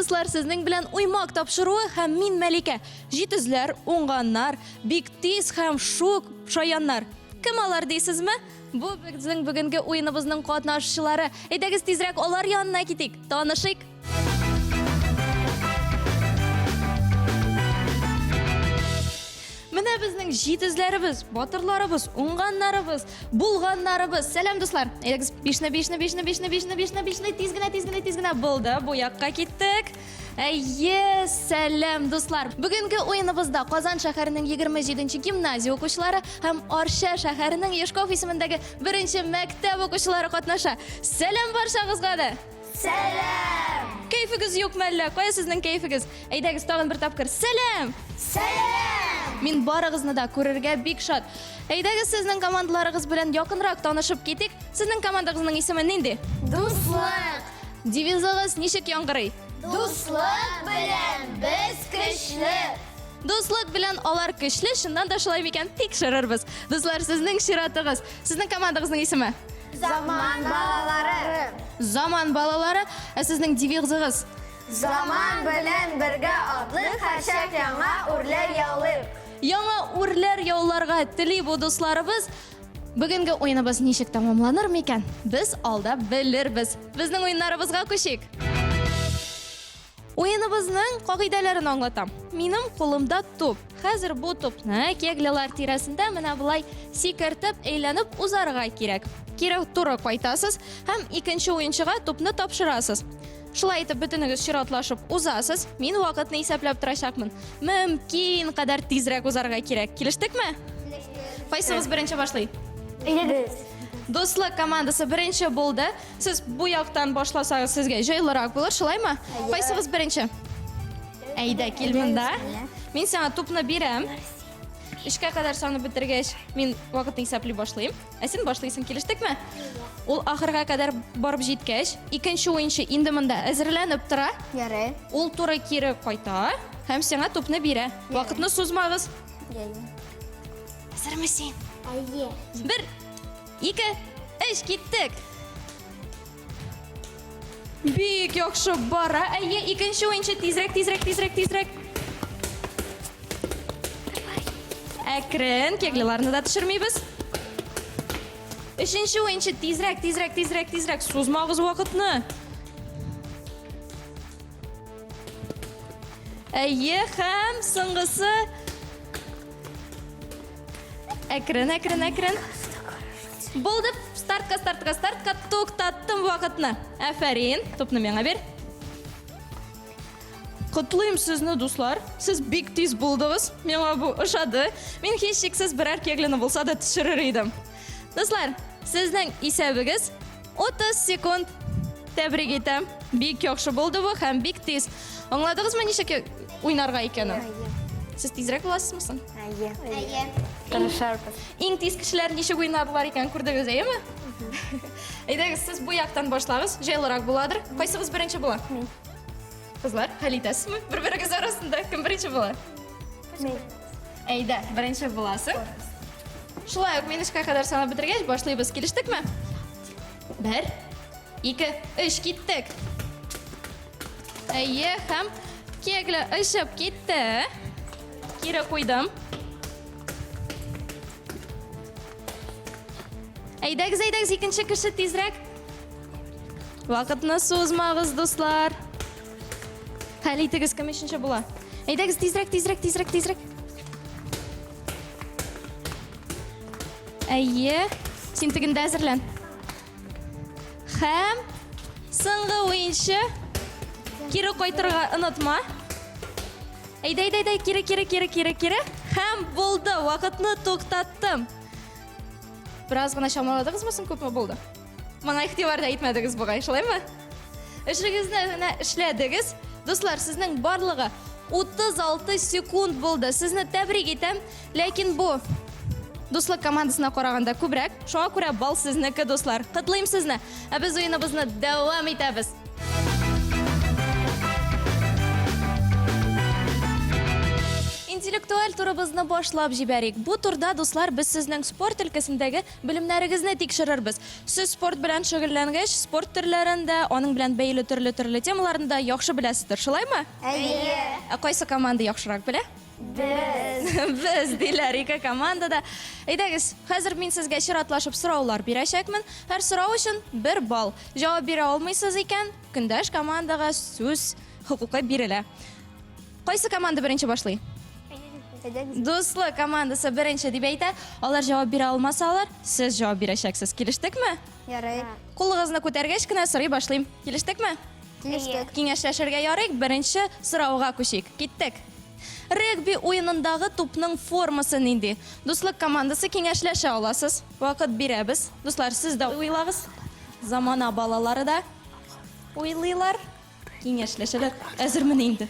Дуслар, сезнең белән Уймак тапшыруы һәм мин Мәликә. Җитезләр, уңганнар, бик тиз һәм шук шаяннар. Кем алар дисезме? Бу безнең бүгенге уеныбызның катнашучылары. Әйдәгез тизрәк алар янына китик, танышыйк. Менә безнең җитезләребез, батырларыбыз, уңганнарыбыз, булганнарыбыз. Сәлам, дуслар. Әйдәгез, бишне, бишне, бишне, бишне, бишне, бишне, бишне, тиз генә, тиз генә, тиз генә. Булды, бу якка киттек. Әйе, сәлам, дуслар. Бүгенге уеныбызда Казан шәһәренең 27 гимназия укучылары һәм Арча шәһәренең Ешков исемендәге беренче мәктәп укучылары катнаша. Сәлам барчагызга да! Сәлам! Кәефегез юк мәллә? Кая сезнең кәефегез? Әйдәгез тагын бер тапкыр. Сәлам! Сәлам! Мин барыгызны да күрергә бик шат. Әйдәгез сезнең командаларыгыз белән якынрак танышып китик. Сезнең командагызның исеме нинди? Дуслык! Девизыгыз ничек яңгырый? Дуслык белән без көчле! Дуслык белән алар көчле, чыннан да шулай микән? Тикшерербез. Дуслар, сезнең чиратыгыз. Сезнең командагызның исеме? Заман балалары. Заман балалары. Ә сезнең девизыгыз? Заман белән бергә атлыйк, һәрчак яңа үрләр яулыйк. Яңа үрләр яуларга тели бу дусларыбыз. Бүгенге уеныбыз ничек тәмамланыр микән? Без алда белербез. Безнең уеннарыбызга күчик. Уеныбызның кагыйдәләрен аңлатам. Минем кулымда туп. Хәзер бу тупны кеглялар тирәсендә менә болай сикертеп, әйләнеп узарга кирәк. Кире туры кайтасыз һәм икенче уенчыга тупны тапшырасыз. Шулай итеп бөтенегез чиратлашып узасыз. Мин вакытны исәпләп торачакмын. Мөмкин кадәр тизрәк узарга кирәк. Килештекме? Килештек. Кайсыгыз беренче башлый? Әйдәгез. Дуслык командасы беренче булды. Сез бу яктан башласагыз, сезгә җайлырак булыр, шулаймы? Кайсыгыз беренче? Әйдә, кил монда. Мин сиңа тупны бирәм. Өчкә кадәр санып бетергәч, мин вакытны исәпли башлыйм. Ә син башлыйсың, килештекме? Ул ахырга кадәр барып җиткәч, икенче уенчы инде монда әзерләнеп тора. Ярый. Ул туры кире кайта һәм сиңа тупны бирә. Вакытны сузмагыз. Әзерме син? Әйе. Бер, Ике, өч, киттек. Бик яхшы бара. Әйе, икенче уенчы тизрәк, тизрәк, тизрәк, тизрәк. Әкрен, кеглиларны да төшермибез. Өченче уенчы тизрәк, тизрәк, тизрәк, тизрәк. Сузмагыз вакытны. Әйе, һәм соңгысы Әкрен, әкрен, әкрен. Булды. Стартка, стартка, стартка. Туктаттым вакытны. Афәрин. Тупны миңа бир. Котлыйм сезне, дуслар. Сез бик тиз булдыгыз. Миңа бу ошады. Мин һичшиксез берәр кеглины булса да төшерер идем. Дуслар, сезнең исәбегез 30 секунд. Тәбрик итәм. Бик яхшы булды бу һәм бик тиз. Аңладыгызмы ничек уйнарга икәнен? Сез тизрәк буласызмы соң? Әйе. Әйе. Тырышарбыз. Иң тиз кешеләр ничек уйнадылар икән, күрдегез, әйеме? Әйдәгез, сез бу яктан башлагыз, җайлырак буладыр. Кайсыгыз беренче була? Мин. Кызлар, хәл итәсезме? Бер-берегез арасында кем беренче була? Мин. Әйдә, беренче буласың. Шулай ук мин эшкә кадәр санап бетергәч, башлыйбыз. Килештекме? Бер, ике, өч, киттек. Әйе, һәм кегли очып китте. Кире куйдым. Әйдәгез, әйдәгез, икенче кеше тизрәк. Вакытны сузмагыз, дуслар. Хәл итегез, кем өченче була? Әйдәгез, тизрәк, тизрәк, тизрәк, тизрәк. Әйе, син тегендә әзерлән. Һәм соңгы уенчы кире кайтырга онытма. Әйдә, әйдә, әйдә, кире, кире, кире, кире, кире. Һәм булды, вакытны туктаттым. Бераз гына чамаладыгызмы соң күпме булды? Моңа игътибар да итмәдегез бугай, шулаймы? Эшегезне генә эшләдегез. Дуслар, сезнең барлыгы 36 секунд булды. Сезне тәбрик итәм. Ләкин бу дуслык командасына караганда күбрәк. Шуңа күрә бал сезнеке, дуслар. Котлыйм сезне. Ә без уеныбызны дәвам итәбез. Интеллектуаль турыбызны башлап җибәрик. Бу турда, дуслар, без сезнең спорт өлкәсендәге белемнәрегезне тикшерербез. Сез спорт белән шөгыльләнгәч, спорт төрләрен дә, аның белән бәйле төрле-төрле темаларны да яхшы беләсездер, шулаймы? Әйе. Ә кайсы команда яхшырак белә? Без. Без, диләр ике команда да. Әйдәгез, хәзер мин сезгә чиратлашып сораулар бирәчәкмен. Һәр сорау өчен бер балл. Җавап бирә алмыйсыз икән, көндәш командага сүз хокукы бирелә. Кайсы команда беренче башлый? Дуслык командасы беренче дип әйтә. Алар җавап бирә алмасалар, сез җавап бирәчәксез. Килештекме? Ярый. Кулыгызны күтәргәч кенә сорый башлыйм. Килештекме? Килештек. Киңәшләшергә ярыйк, беренче сорауга күчик. Киттек. Регби уенындагы тупның формасы нинди? Дуслык командасы киңәшләшә аласыз. Вакыт бирәбез. Дуслар, сез дә уйлагыз. Замана балалары да уйлыйлар. Киңәшләшәләр. Әзермени инде?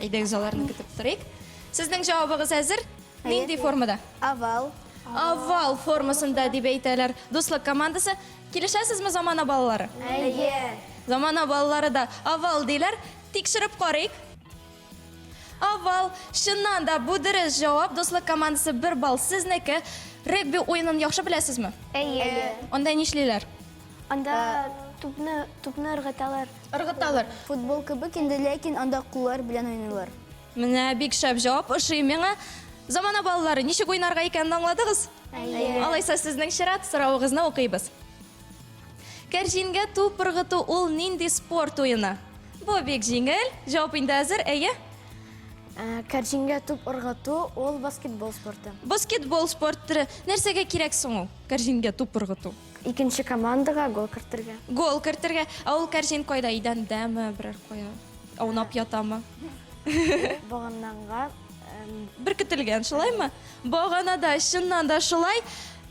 Әйдәгез аларны көтеп торыйк. Сезнең җавабыгыз әзер? Нинди формада? Овал. Овал формасында дип әйтәләр. Дуслык командасы. Килешәсезме замана балалары? Әйе. Замана балалары да овал диләр. Тикшереп карыйк. Овал. Чыннан да бу дөрес җавап. Дуслык командасы бер балл сезнеке. Регби уенын яхшы беләсезме? Әйе. Анда нишлиләр? Анда тупны, тупны ыргыталар. Ыргыталар. Футбол кебек инде, ләкин анда куллар белән уйныйлар. Менә бик шәп җавап, ошый миңа. Замана балалары, ничек уйнарга икәнен аңладыгыз? Әйе. Алайса сезнең чират, соравыгызны укыйбыз. Кәрҗингә туп ыргыту ул нинди спорт уены? Бу бик җиңел. Җавап инде әзер, әйе? Кәрҗингә туп ыргыту ул баскетбол спорты. Баскетбол спорт төре. Нәрсәгә кирәк соң ул? Кәрҗингә туп ыргыту. Икенче командага гол кертергә. Гол кертергә. Ә ул кәрҗин кайда? Идәндәме, берәр кая? Аунап ятамы? Баганнанга Беркетелгән, шулаймы? Баганада, чыннан да шулай.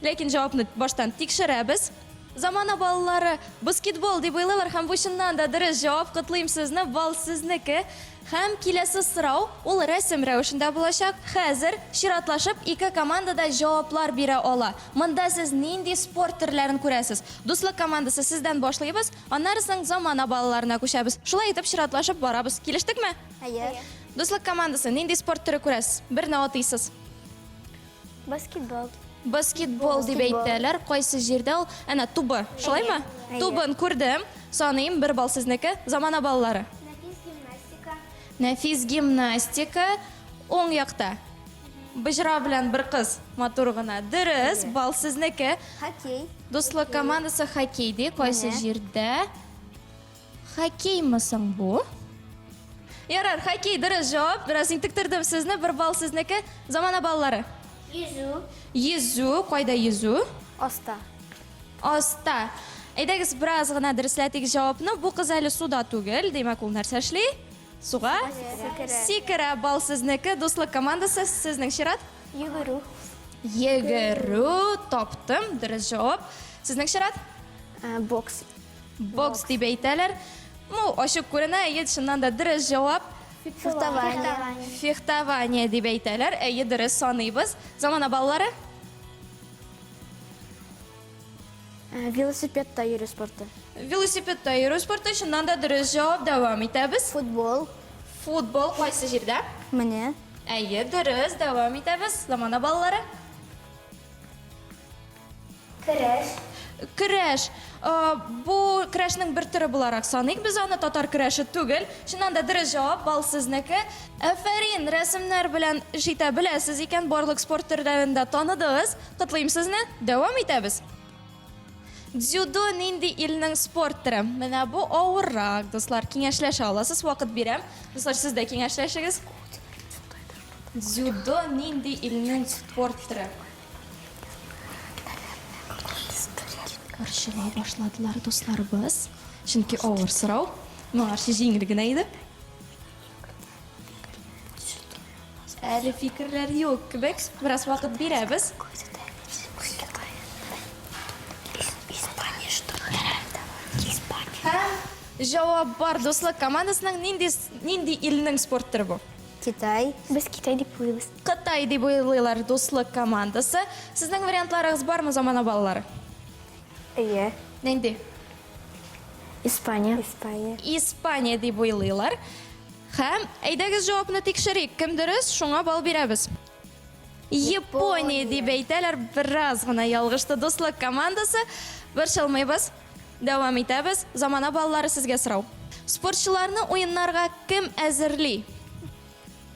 Ләкин җавапны баштан тикшерәбез. Замана балалары баскетбол дип уйлыйлар һәм бу чыннан да дөрес җавап. Котлыйм сезне, балл сезнеке. Һәм киләсе сорау ул рәсем рәвешендә булачак. Хәзер чиратлашып ике команда да җаваплар бирә ала. Монда сез нинди спорт төрләрен күрәсез? Дуслык командасы сездән башлыйбыз, аннары соң замана балаларына күчәбез. Шулай итеп чиратлашып барабыз. Килештекме? Әйе. Дуслык командасы, нинди спорт төре күрәсез? Берне атыйсыз. Баскетбол. Баскетбол дип әйтәләр. Кайсы җирдә ул? Әнә тубы, шулаймы? Тубын күрдем. Саныйм, бер балл сезнеке. Замана балалары. Нәфис гимнастика. Нәфис гимнастика уң якта. Боҗра белән бер кыз матур гына. Дөрес, балл сезнеке. Хоккей. Дуслык командасы хоккей ди. Кайсы җирдә? Хоккеймы соң бу? Ярар, хоккей дөрес җавап. Бераз интектердем сезне, бер балл сезнеке. Замана баллары. Йөзү. Йөзү, кайда йөзү? Аста. Аста. Әйдәгез, бераз гына дөресләтик җавапны. Бу кыз әле суда түгел, димәк, ул нәрсә эшли? Суга сикерә. Сикерә. Балл сезнеке. Дуслык командасы, сезнең чират. Йөгерү. Йөгерү, таптым, дөрес җавап. Сезнең чират? Бокс. Бокс дип әйтәләр. Ну, ачык күренә, әйе, чыннан да дөрес җавап. Фехтование. Фехтование дип әйтәләр. Әйе, дөрес саныйбыз. Замана балалары? Велосипедта йөрү спорты. Велосипедта йөрү спорты, чыннан да дөрес җавап. Дәвам итәбез. Футбол. Футбол кайсы җирдә? Менә. Әйе, дөрес, дәвам итәбез. Замана балалары? Көрәш. Көрәш. Бу көрәшнең бер төре буларак саныйк без аны, татар көрәше түгел. Чыннан да дөрес җавап, балл сезнеке. Афәрин, рәсемнәр белән эш итә беләсез икән, барлык спорт төрләрен дә таныдыгыз. Котлыйм сезне. Дәвам итәбез. Дзюдо нинди илнең спорт төре? Менә бу авыррак, дуслар. Киңәшләшә аласыз, вакыт бирәм. Дуслар, сез дә киңәшләшегез. Дзюдо нинди илнең спорт төре? Борчыла башладылар дусларыбыз. Чөнки авыр сорау. Моңарчы җиңел генә иде. Әле фикерләр юк кебек. Бераз вакыт бирәбез. Һәм җавап бар. Дуслык командасының нинди нинди илнең спорт төре бу? Китай. Без Китай дип уйлыйбыз. Кытай дип уйлыйлар Дуслык командасы. Сезнең вариантларыгыз бармы, замана балалары? Әйе. Нинди? Испания. Испания. Испания дип уйлыйлар. Һәм әйдәгез җавапны тикшерик. Кем дөрес, шуңа балл бирәбез. Япония дип әйтәләр, бераз гына ялгышты Дуслык командасы. Борчылмыйбыз. Дәвам итәбез. Замана балалары сезгә сорау. Спортчыларны уеннарга кем әзерли?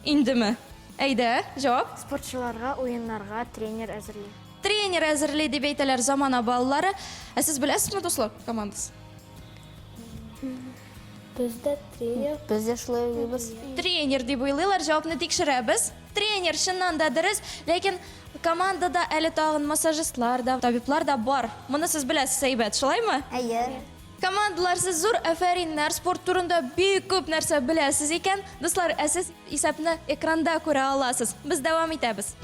Индеме? Әйдә, җавап. Спортчыларга уеннарга тренер әзерли. Тренер әзерли дип әйтәләр замана балалары. Ә сез беләсезме Дуслык командасы? Без дә тренер. Без дә шулай уйлыйбыз. Тренер дип уйлыйлар, җавапны тикшерәбез. Тренер чыннан да дөрес, ләкин командада әле тагын массажистлар да, табиблар да бар. Моны сез беләсез әйбәт, шулаймы? Әйе. Командалар, сез зур әфәриннәр, спорт турында бик күп нәрсә беләсез икән. Дуслар, ә сез исәпне экранда күрә аласыз. Без дәвам итәбез.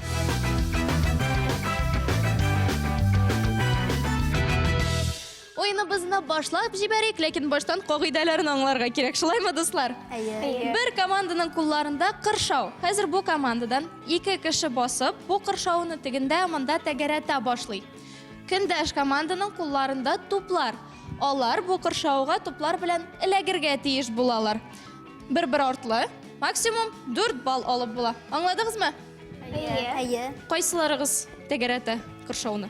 Уеныбызны башлап җибәрик, ләкин баштан кагыйдәләрне аңларга кирәк, шулаймы, дуслар? Әйе. Бер команданың кулларында кыршау. Хәзер бу командадан ике кеше басып, бу кыршауны тегендә монда тәгәрәтә башлый. Көндәш команданың кулларында туплар. Алар бу кыршауга туплар белән эләгергә тиеш булалар. Бер-бер артлы, максимум 4 балл алып була. Аңладыгызмы? Әйе. Әйе. Кайсыларыгыз тәгәрәтә кыршауны?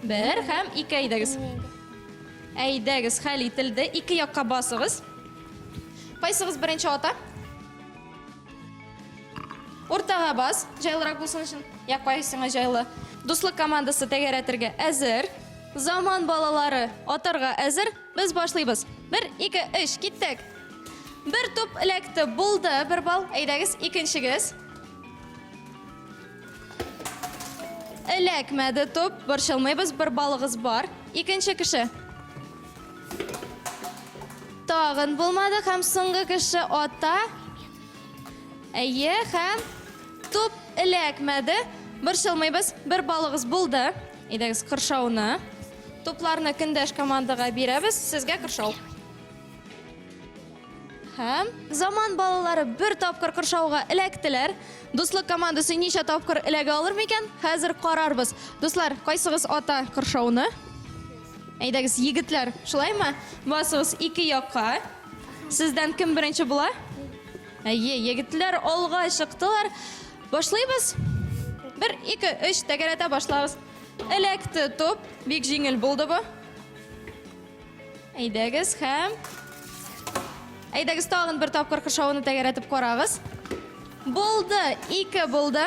Бер һәм ике әйдәгез. Әйдәгез, хәл ителде. Ике якка басыгыз. Кайсыгыз беренче ата? Уртага бас, җайлырак булсын өчен. Я кайсыңа җайлы. Дуслык командасы тәгәрәтергә әзер. Заман балалары атарга әзер. Без башлыйбыз. Бер, ике, өч, киттек. Бер туп эләкте, булды, бер балл. Әйдәгез, икенчегез. Эләкмәде туп, борчылмыйбыз, бер балыгыз бар. Икенче кеше. Тагын булмады һәм соңгы кеше ата. Әйе, һәм туп эләкмәде. Борчылмыйбыз, бер балыгыз булды. Әйдәгез, кыршауны. Тупларны көндәш командага бирәбез, сезгә кыршау. Һәм заман балалары бер тапкыр кыршауга эләктеләр. Дуслык командасы ничә тапкыр эләгә алыр микән? Хәзер карарбыз. Дуслар, кайсыгыз ата кыршауны? Әйдәгез, егетләр, шулаймы? Басыгыз ике якка. Сездән кем беренче була? Әйе, егетләр алга чыктылар. Башлыйбыз. Бер, ике, өч, тәгәрәтә башлагыз. Эләкте топ. Бик җиңел булды бу. Әйдәгез һәм Әйдәгез тагын бер тапкыр кыршавыны тәгәрәтеп карагыз. Булды, ике булды.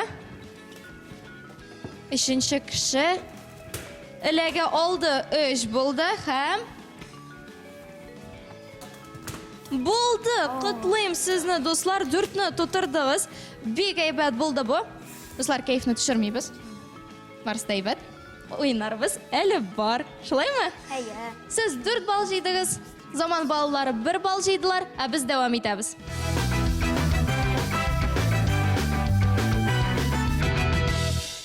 Өченче кеше эләгә алды, өч булды һәм Булды! Котлыйм сезне, дуслар, дүртне тутырдыгыз. Бик әйбәт булды бу. Дуслар, кәефне төшермибез. Барысы да әйбәт. Уеннарыбыз әле бар. Шулаймы? Әйе. Сез 4 балл җыйдыгыз. Заман балалары 1 балл җыйдылар, ә без дәвам итәбез.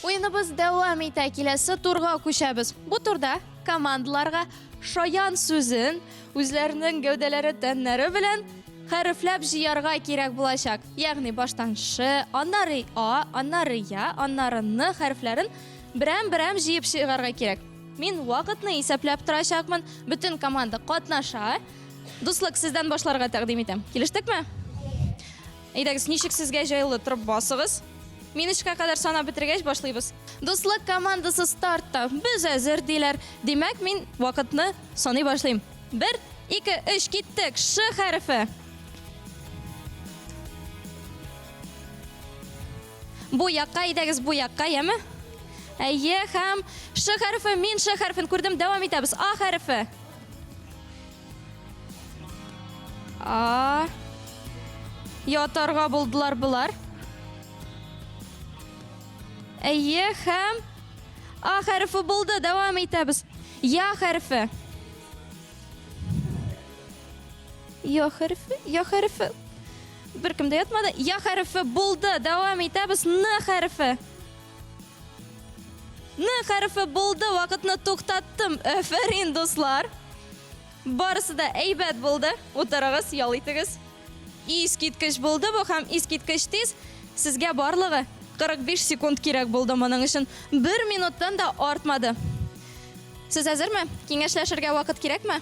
Уеныбыз дәвам итә. Киләсе турга күчәбез. Бу турда командаларга шаян сүзен үзләренең гәүдәләре, тәннәре белән хәрефләп җыярга кирәк булачак. Ягъни баштан Ш, аннары А, аннары Я, аннары Н хәрефләрен берәм-берәм җыеп чыгарга кирәк. Мин вакытны исәпләп торачакмын. Бөтен команда катнаша. Дуслык, сездән башларга тәкъдим итәм. Килештекме? Әйдәгез, ничек сезгә җайлы торып басыгыз. Мин өчкә кадәр санап бетергәч башлыйбыз. Дуслык командасы стартта. Без әзер, диләр. Димәк, мин вакытны саный башлыйм. Бер, ике, өч, киттек. Ш хәрефе. Бу якка, әйдәгез, бу якка, яме? Әйе, һәм Ш хәрефе, мин Ш хәрефен күрдем, дәвам итәбез. А хәрефе. А. Ятарга булдылар болар. Әйе, һәм А хәрефе булды, дәвам итәбез. Я хәрефе. Я хәрефе, Я хәрефе. Беркем дә ятмады. Я хәрефе булды. Дәвам итәбез. Н хәрефе. Н хәрефе булды. Вакытны туктаттым. Әфәрин, дуслар. Барысы да әйбәт булды. Утырыгыз, ял итегез. Искиткеч булды бу һәм искиткеч тиз. Сезгә барлыгы 45 секунд кирәк булды моның өчен. Бер минуттан да артмады. Сез әзерме? Киңәшләшергә вакыт кирәкме?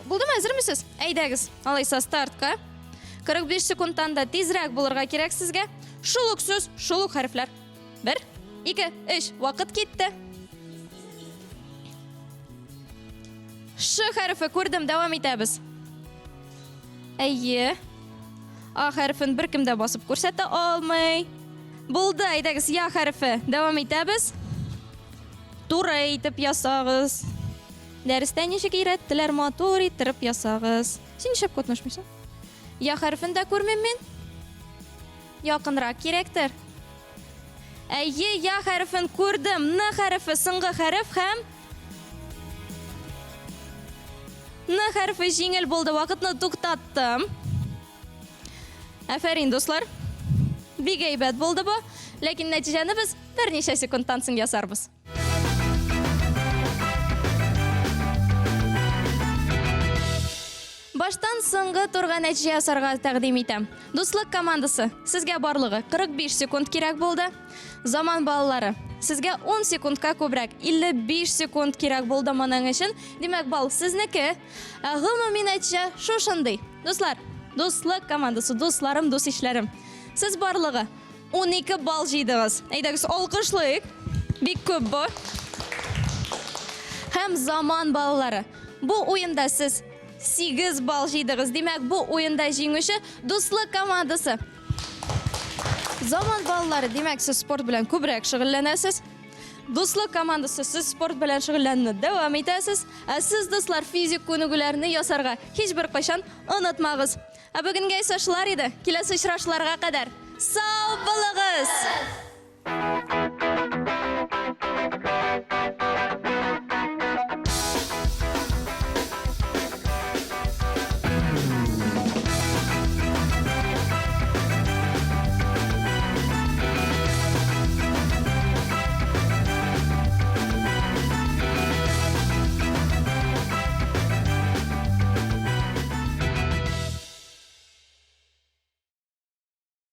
Булдымы, әзермесез? Әйдәгез, алайса стартка. 45 секундтан да тизрәк булырга кирәк сезгә. Шул ук сүз, шул ук хәрефләр. Бер, ике, өч. Вакыт китте. Ш хәрефе күрдем, дәвам итәбез. Әйе. А хәрефен беркем дә басып күрсәтә алмый. Булды, әйдәгез, Я хәрефе. Дәвам итәбез. Туры итеп ясагыз. Дәрестә ничек өйрәттеләр, матур иттереп ясагыз. Син нишләп катнашмыйсың? Я хәрефен дә күрмим мин. Якынрак кирәктер. Әйе, Я хәрефен күрдем. Н хәрефе соңгы хәреф һәм Н хәрефе җиңел булды. Вакытны туктаттым. Афәрин, дуслар. Бик әйбәт булды бу. Ләкин нәтиҗәне без берничә секундтан соң ясарбыз. Баштан соңгы турга нәтиҗә ясарга тәкъдим итәм. Дуслык командасы, сезгә барлыгы 45 секунд кирәк булды. Заман балалары, сезгә 10 секундка күбрәк, 55 секунд кирәк булды моның өчен. Димәк, балл сезнеке. Ә гомуми нәтиҗә шушындый. Дуслар, Дуслык командасы, дусларым, дус-ишләрем. Сез барлыгы 12 балл җыйдыгыз. Әйдәгез, алкышлыйк. Бик күп бу. Һәм заман балалары. Бу уенда сез 8 балл җыйдыгыз. Димәк, бу уенда җиңүче Дуслык командасы. Заман балалары, димәк, сез спорт белән күбрәк шөгыльләнәсез. Дуслык командасы, сез спорт белән шөгыльләнүне дәвам итәсез. Ә сез, дуслар, физик күнегүләрне ясарга һичбер кайчан онытмагыз. Ә бүгенгә исә шулар иде. Киләсе очрашуларга кадәр. Сау булыгыз!